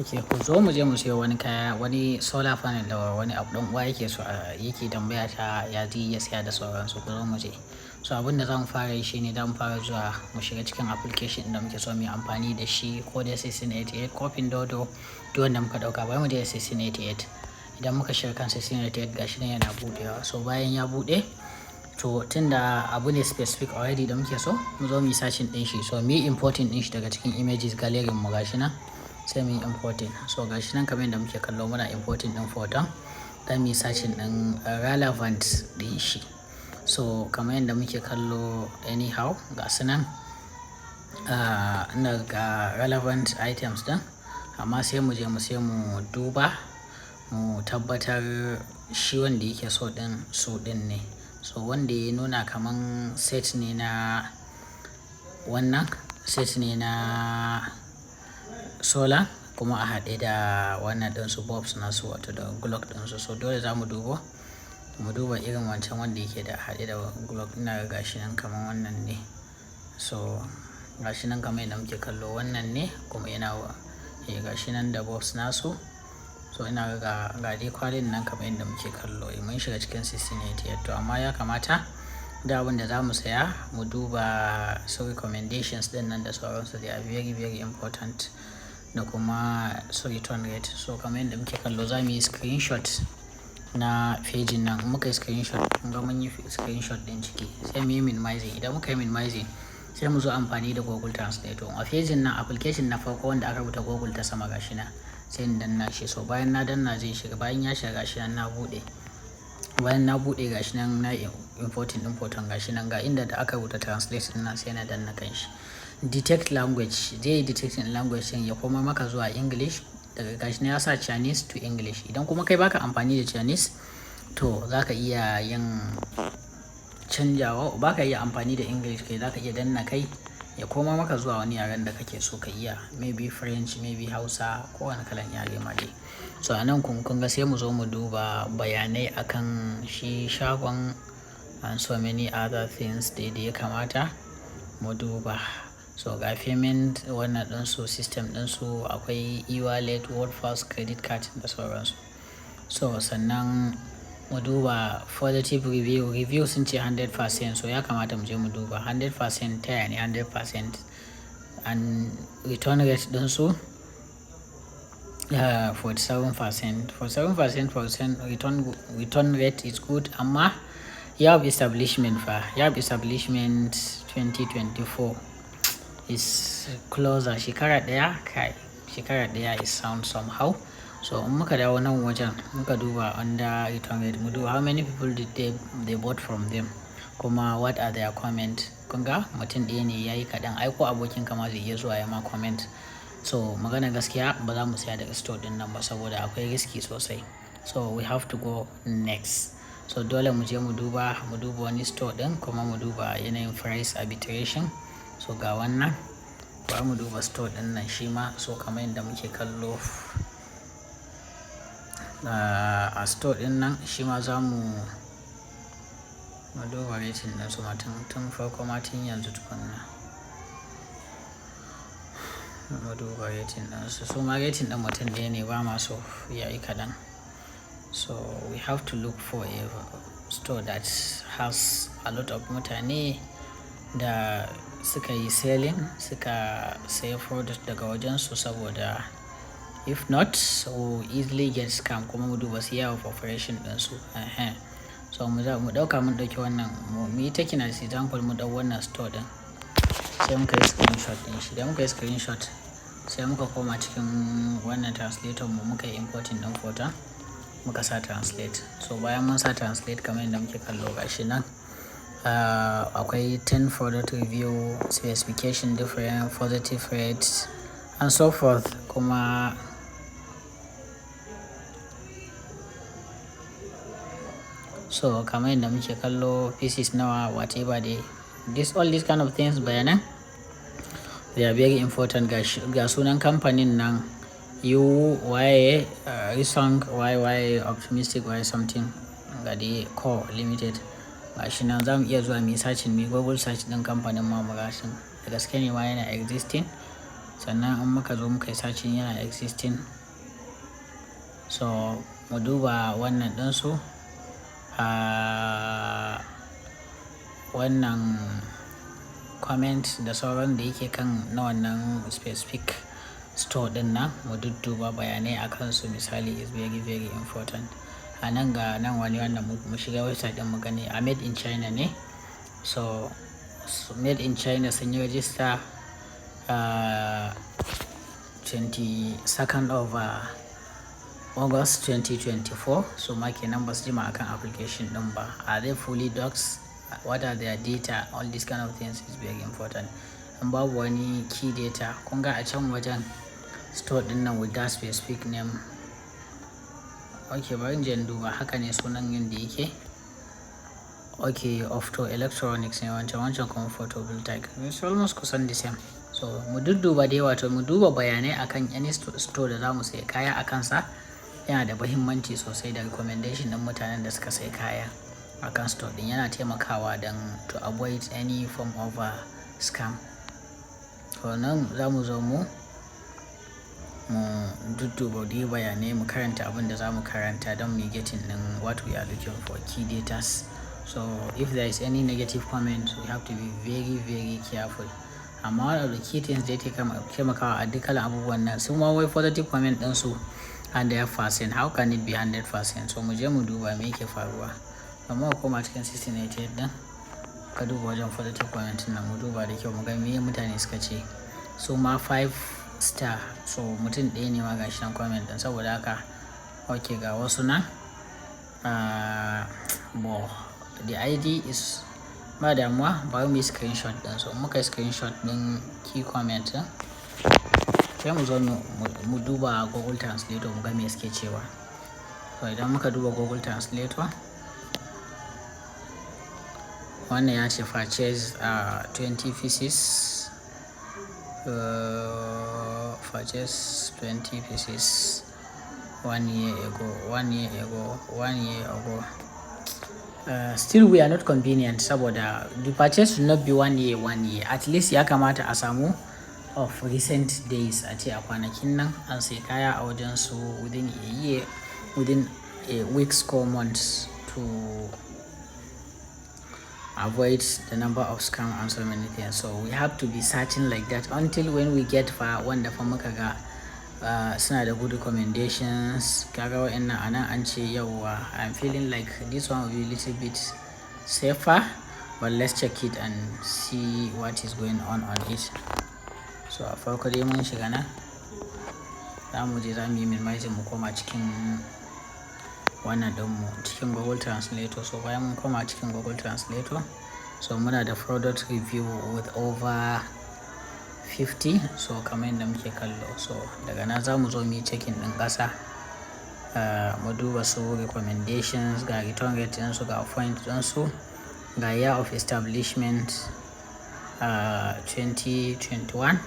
Ok, ku zo mu je mu siyo wani kaya, wani solar panel da wani abu ɗan uwa yake so yake tambaya ta ya zai iya siya da sauransu. Ku zo mu je. So abin da zamu fara yi shine zamu fara zuwa mu shiga cikin application ɗin da muke so mu yi amfani da shi, ko dai 1688 ko Pinduoduo, duk wanda muka ɗauka. Bari mu je 1688. Idan muka shiga kan 1688, gashi nan yana buɗewa. So bayan ya buɗe, to tunda abu ne specific already da muke so, mu zo muyi searching ɗin shi. So muyi importing ɗin shi daga cikin images gallery mu, gashi nan, sai muyi importing. So gashi nan kamar yadda muke kallo, muna importing ɗin photon, dan muyi searching ɗin relevant ɗin shi. So kamar yadda muke kallo, anyhow, ga su nan, ina ga relevant items ɗin, amma sai mu je mu sai mu duba, mu tabbatar shi wanda yake so ɗin su ɗin ne. So wanda ya nuna kaman set ne na wannan, set ne na solar kuma a haɗe da wannan ɗinsu, bulbs nasu, wato da globe ɗinsu. So dole za mu dubo, mu duba irin wancan wanda yake da haɗe da globe. Ina ga gashi nan kaman wannan ne. So gashi nan kamar yadda muke kallo, wannan ne kuma yana, eh, gashi nan da bulbs nasu. So ina ga dai kwalin nan kamar yadda muke kallo. Mun shiga cikin 1688, to amma ya kamata da abin da za mu saya mu duba su recommendations ɗin nan da sauransu. They are very, very important, da kuma su return rate. So kamar yadda muke kallo, za mu yi screenshot na page nan. In muka yi screenshot, kun ga mun yi screenshot ɗin ciki, sai muyi minimizing. Idan muka yi minimizing, sai mu zo amfani da Google Translator. A page nan, application na farko wanda aka rubuta Google ta sama, gashi nan, sai in danna shi. So bayan na danna, zai shiga. Bayan ya shiga, gashi nan na buɗe. Bayan na buɗe, gashi nan na importing ɗin photon, gashi nan ga inda da aka rubuta translate ɗin nan, sai na danna kan shi. Detect language, zai yi detecting language ɗin ya koma maka zuwa English. Daga gashi nan ya sa Chinese to English. Idan kuma kai baka amfani da Chinese, to zaka iya yin canjawa. Baka iya amfani da English kai, zaka iya danna kai ya koma maka zuwa wani yaren da kake so ka iya. Maybe French, maybe Hausa, ko wani kalan yare ma dai. So a nan kun ga sai mu zo mu duba bayanai akan shi shagon and so many other things dai da ya kamata mu duba. So ga payment wannan ɗinsu, system ɗinsu, akwai e-wallet, WorldPass, credit card da sauransu. So sannan mu duba positive review. Review sun ce 100%, so ya kamata mu je mu duba 100% ta yane 100%, and return rate ɗinsu 47%. 47% percent return rate is good, amma year of establishment fa, year of establishment 2024 is closer. Shekara ɗaya kai, shekara ɗaya is sound somehow. So in muka dawo nan wajen, muka duba under return rate, mu duba how many people did they bought from them, kuma what are their comment. Kun ga mutum ɗaya ne, yayi kaɗan. Ai ko abokin ka ma zai iya zuwa ya ma comment. So maganar gaskiya, ba za mu saya daga store ɗin nan ba saboda akwai risky sosai. So we have to go next. So dole mu je mu duba wani store ɗin kuma mu duba yanayin price arbitration. So ga wannan, bari mu duba store ɗin nan shi ma. So kamar yadda muke kallo, a store ɗin nan shi ma za mu duba rating ɗinsu ma tun farko ma, tun yanzu tukuna. Mu duba rating ɗinsu. Su ma rating ɗin mutum ɗaya ne, ba ma so, yayi kaɗan. So we have to look for a store that has a lot of mutane da suka yi selling, suka sayi product daga wajensu, saboda if not, we easily get scam. Kuma mu duba su year of operation ɗinsu. Ehen. So mu ɗauka, mun ɗauki wannan, mu yi taking as example, mu ɗau wannan store ɗin. Sai muka yi screenshot ɗin shi. Da muka yi screenshot, sai muka koma cikin wannan translator mu, muka yi importing ɗin photon, muka sa translate. So bayan mun sa translate, kamar yadda muke kallo, gashi nan, akwai 10 product review, specification different, positive rates and so forth. Kuma so kamar yadda muke kallo, pieces nawa, whatever dai. This all these kind of things, bayanan, they are very important. Ga sunan kamfanin nan, U Y Risong Y Y Optimistic Y something, ga dai Co Limited. Gashi nan, za mu iya zuwa muyi searching, muyi Google search ɗin kamfanin ma mu ga shin da gaske ne ma yana existing. Sannan in muka zo muka yi searching, yana existing. So mu duba wannan ɗinsu. Wannan comment da sauran da yake kan na wannan specific store ɗin nan, mu dudduba bayanai a kansu misali is very very important. A nan ga nan wani wannan, mu shiga website ɗin mu gani, a made in China ne. So made in China, sun yi register 22nd of August 2024. So ma kenan ba su jima akan application ɗin ba. Are they fully docs? What are their data? All these kind of things is very important. In babu wani key data, kun ga a can wajen store ɗin nan with that specific name. Okay, bari in je in duba, haka ne sunan yanda yake. Okay, Opto Electronics ne wancan, wancan kuma Photovoltaic. It's almost kusan the same. So mu dudduba dai, wato mu duba bayanai akan any store da za mu sayi kaya a kansa, yana da muhimmanci sosai, da recommendation ɗin mutanen da suka sayi kaya akan store ɗin, yana taimakawa don to avoid any form of scam. To nan za mu zo mu dudduba dai bayanai, mu karanta abin da za mu karanta don mu getting ɗin what we are looking for, key datas. So if there is any negative comment, we have to be very very careful. Amma one of the key things da yake taimakawa a duk kalan abubuwan nan, su ma wai positive comment ɗinsu 100%. How can it be 100%? So mu je mu duba me yake faruwa. Amma mu koma cikin 1688 ɗin, ka duba wajen positive comment nan, mu duba da kyau mu ga meye mutane suka ce. Su ma 5 star, so mutum ɗaya ne ma gashi nan comment ɗin, saboda haka okay, ga wasu nan. Bo the ID is ba damuwa, bari muyi screenshot ɗin. So in muka yi screenshot ɗin key comment ɗin, sai mu zo mu duba Google Translator mu ga me suke cewa. So idan muka duba Google Translator, wannan ya ce purchase 20 pieces, purchase 20 pieces one year ago, one year ago, one year ago. Still we are not convenient, saboda the purchase should not be one year, one year. At least ya kamata a samu of recent days, a ce a kwanakin nan an sayi kaya a wajen su within a year, within a weeks ko months, to avoid the number of scam and so many things. So we have to be searching like that until when we get fa wanda fa muka ga suna da good recommendations. Kaga wa'annan anan an ce yauwa, I'm feeling like this one will be a little bit safer, but let's check it and see what is going on it. So a farko dai mun shiga nan, za mu je za mu yi minimizing, mu koma cikin wannan ɗinmu, cikin Google Translator. So bayan mun koma cikin Google Translator, so muna da product review with over 50. So kamar yadda muke kallo, so daga nan za mu zo muyi checking ɗin ƙasa, mu duba su recommendations, ga return rate ɗinsu, ga point ɗinsu, ga year of establishment, 2021.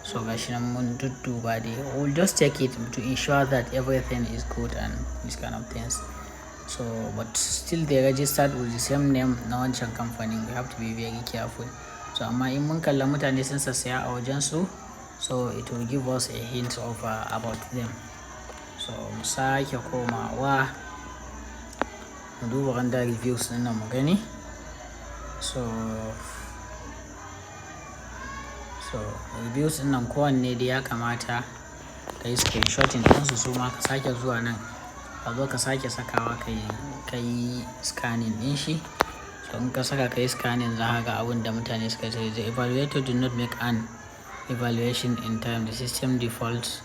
So ga shi nan mun dudduba dai. We'll just check it to ensure that everything is good and these kind of things. So but still they registered with the same name na wancan kamfanin. We have to be very careful. So amma in mun kalla mutane sun sassaya a wajen su, so it will give us a hint of about them. So mu sake komawa mu duba under reviews ɗin nan mu gani. So reviews ɗin nan kowanne dai ya kamata ka yi screenshotting ɗinsu, su ma ka sake zuwa nan ka zo ka sake sakawa, ka yi scanning ɗin shi. So in ka saka ka yi scanning, za ka ga abin da mutane suka ce. "The evaluator did not make an evaluation in time. The system defaults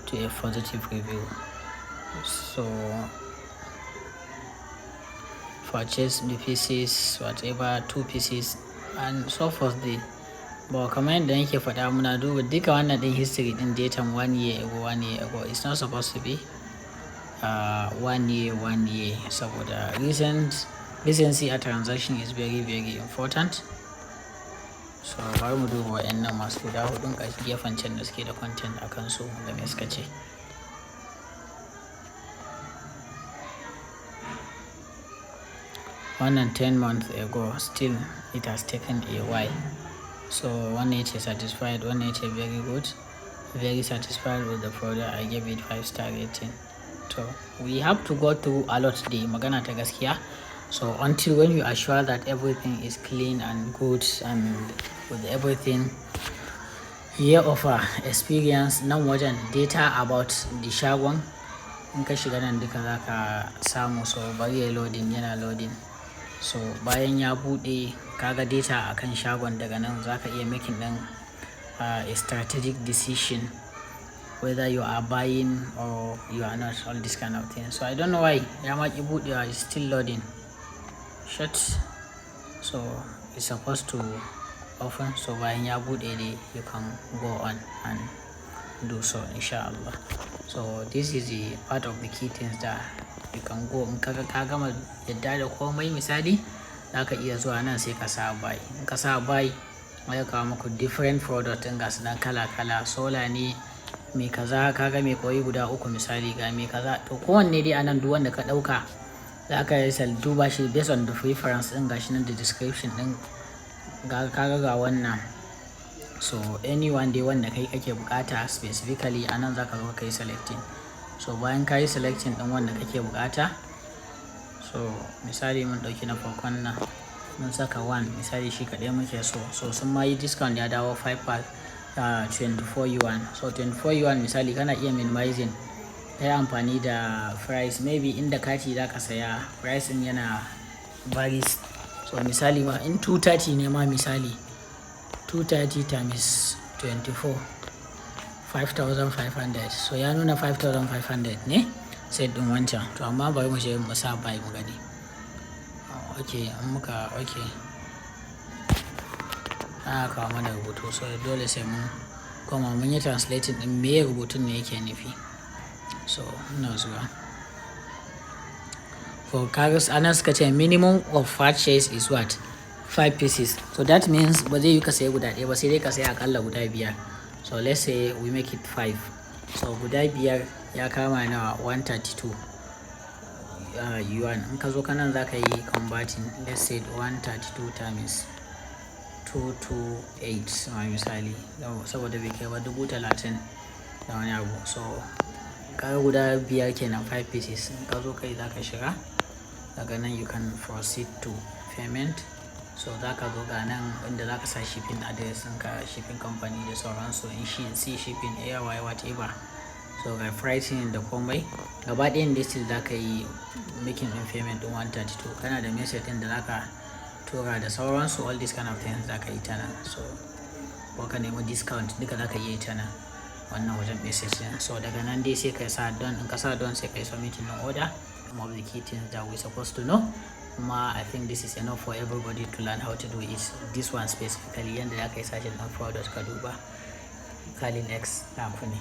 to a positive review." So purchase the pieces, whatever, two pieces and so forth dai. But kamar yadda nake faɗa, muna duba duka wannan ɗin history ɗin datan one year ago, one year ago. It's not supposed to be one year, one year, saboda recency a transaction is very very important. So bari mu duba wa'annan masu guda huɗun ƙarshe gefen can da suke da content a kansu da me suka ce. Wannan 10 months ago, still it has taken a while. So wannan yace satisfied, wannan yace very good. Very satisfied with the product. I gave it 5 star rating. So we have to go through a lot dai, magana ta gaskiya. So until when you are sure that everything is clean and good and with everything, year of experience, nan wajen data about the shagon, in ka shiga nan duka za ka samu. So bari yayi loading, yana loading. So bayan ya buɗe, ka ga data akan shagon, daga nan za ka iya making ɗin a strategic decision whether you are buying or you are not, all this kind of thing. So I don't know why ya ma ƙi buɗewa, it's still loading. Shit. So it's supposed to open. So bayan ya buɗe dai, you can go on and do so, in sha Allah. So this is the part of the key things that you can go. In ka gama yadda da komai, misali, za ka iya zuwa nan sai ka sa buy. In ka sa buy, zai kawo muku different product ɗin, gasu nan kala kala. Solar ne, mai kaza, ka ga mai ƙwai guda uku, misali, ga mai kaza. To kowanne dai anan, duk wanda ka ɗauka, za ka yi duba shi based on the preference ɗin, gashi nan da description ɗin, ga ka ga wannan. So anyone dai wanda kai kake buƙata specifically, anan za ka zo ka yi selecting. So bayan ka yi selecting ɗin wanda kake buƙata, so misali mun ɗauki na farkon nan, mun saka one, misali shi kaɗai muke so. So sun ma yi discount, ya dawo 5 24 yuan. So 24 yuan, misali, kana iya minimizing, ka yi amfani da price, maybe inda kati za ka saya, price ɗin yana varies. So misali ma in 230 ne ma, misali 230 times 24, 5,500. So ya nuna 5,500 ne set ɗin wancan. To amma bari mu je mu sa buy mu gani. Okay, in muka, okay. Ana kawo mana rubutu, so dole sai mun koma mun yi translating ɗin meye rubutun ne yake nufi. So ina zuwa. For kaga anan suka ce minimum of purchase is what? Five pieces. So that means ba zai yiwu ka sayi guda ɗaya ba, sai dai ka sayi aƙalla guda biyar. So let's say we make it five. So guda biyar ya kama nawa? 132 yuan. In ka zo ka nan za ka yi converting. Let's say 132 times 228 ma misali, saboda bai kai ba, 30,000 da wani abu. So kaga guda biyar kenan, five pieces. In ka zo kai za ka shiga. Daga nan you can proceed to payment. So za ka zo ga nan inda za ka sa shipping address ɗinka, shipping company da sauransu, in shi sea shipping, airway, whatever. So ga pricing da komai. Gaba ɗayan dai still za ka yi making ɗin payment ɗin 132. Kana da message ɗin da za ka tura da sauransu, all these kind of things za ka yi ta nan. So ko ka nemi discount, duka za ka iya yi ta nan wannan wajen message ɗin. So daga nan dai sai ka sa done. In ka sa done, sai ka yi submitting ɗin order. Some of the key things that we supposed to know. Kuma I think this is enough for everybody to learn how to do it. This one specifically, yanda za ka yi searching ɗin product ka duba. Kalin X naku ne.